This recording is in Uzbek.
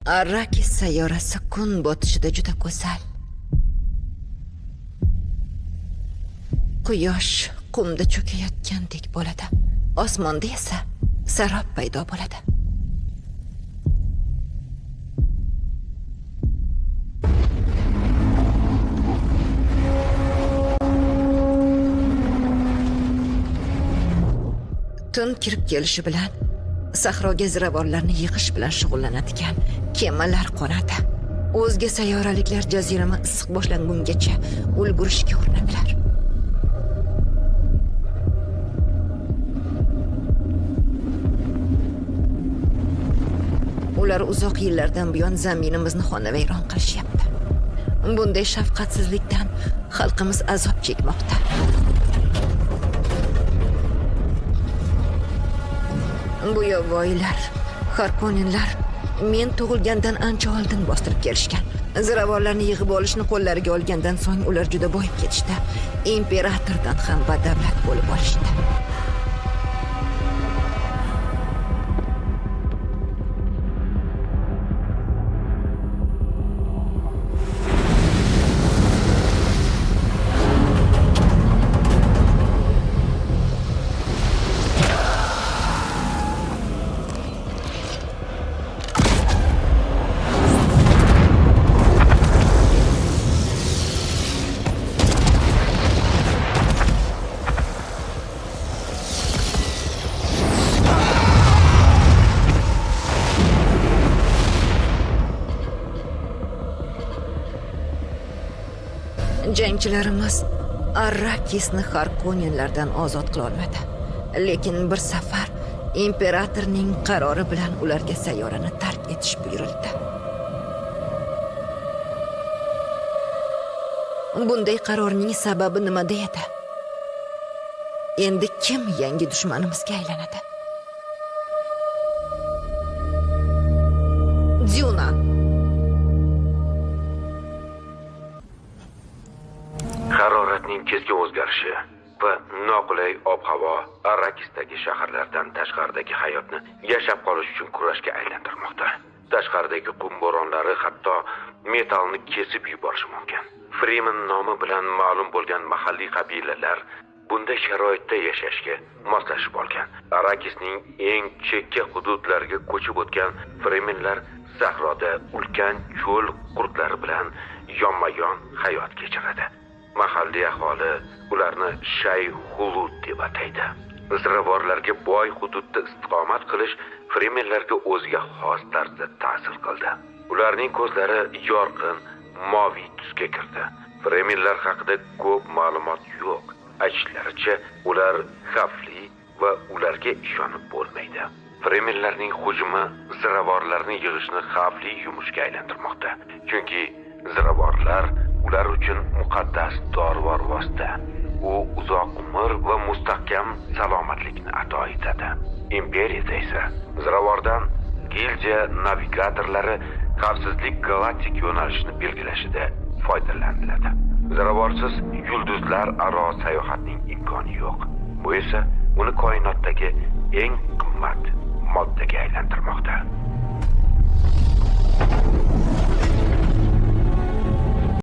Arrakis sayyorasi kun botishida juda go'zal. Quyosh qumda cho'kayotgandek bo'ladi. Osmonda esa sarob paydo bo'ladi. Tun kirib kelishi bilan sahroga ziravorlarni yig'ish bilan shug'ullanadigan kemalar qo'nadi. O'zga sayyoraliklar jazirama issiq boshlangungacha ulgurishga urinadilar. Ular uzoq yillardan buyon zaminimizni xonavayron qilishyapti. Bunday shafqatsizlikdan xalqimiz azob chekmoqda. Bu yovvoyilar, Harkonnenlar men tug'ilgandan ancha oldin bostirib kelishgan. Ziravorlarni yig'ib olishni qo'llariga olgandan so'ng ular juda boyib ketishdi. Imperatordan ham badavlat bo'lib olishdi. Jangchilarimiz Arrakisni Harkonnenlardan ozod qila olmadi. Lekin bir safar imperatorning qarori bilan ularga sayyorani tark etish buyurildi. Bunday qarorning sababi nimada edi? Endi kim yangi dushmanimizga aylanadi? Dyuna. Haroratning keskin o'zgarishi va noqulay ob-havo Arrakisdagi shaharlardan tashqaridagi hayotni yashab qolish uchun kurashga aylantirmoqda. Tashqaridagi qum bo'ronlari hatto metallni kesib yuborishi mumkin. Fremen nomi bilan ma'lum bo'lgan mahalliy qabilalar bunday sharoitda yashashga moslashib olgan. Arrakisning eng chekka hududlariga ko'chib o'tgan Fremenlar sahroda ulkan cho'l qurtlari bilan yonma-yon hayot kechiradi. Mahalliy aholi ularni Shay-Hulud deb ataydi. Ziravorlarga boy hududda istiqomat qilish Fremenlarga o'ziga xos tarzda ta'sir qildi. Ularning ko'zlari yorqin moviy tusga kirdi. Fremenlar haqida ko'p ma'lumot yo'q. Aytishlaricha, ular xavfli va ularga ishonib bo'lmaydi. Fremenlarning hujumi ziravorlarni yig'ishni xavfli yumushga aylantirmoqda. Chunki ziravorlar ular uchun muqaddas dorivor vosita. U uzoq umr va mustahkam salomatlikni ato etadi. Imperiyada esa ziravordan gildiya navigatorlari xavfsizlik galaktik yo'nalishini belgilashida foydalaniladi. Ziravorsiz yulduzlar aro sayohatning imkoni yo'q. Bu esa uni koinotdagi eng qimmat moddaga aylantirmoqda.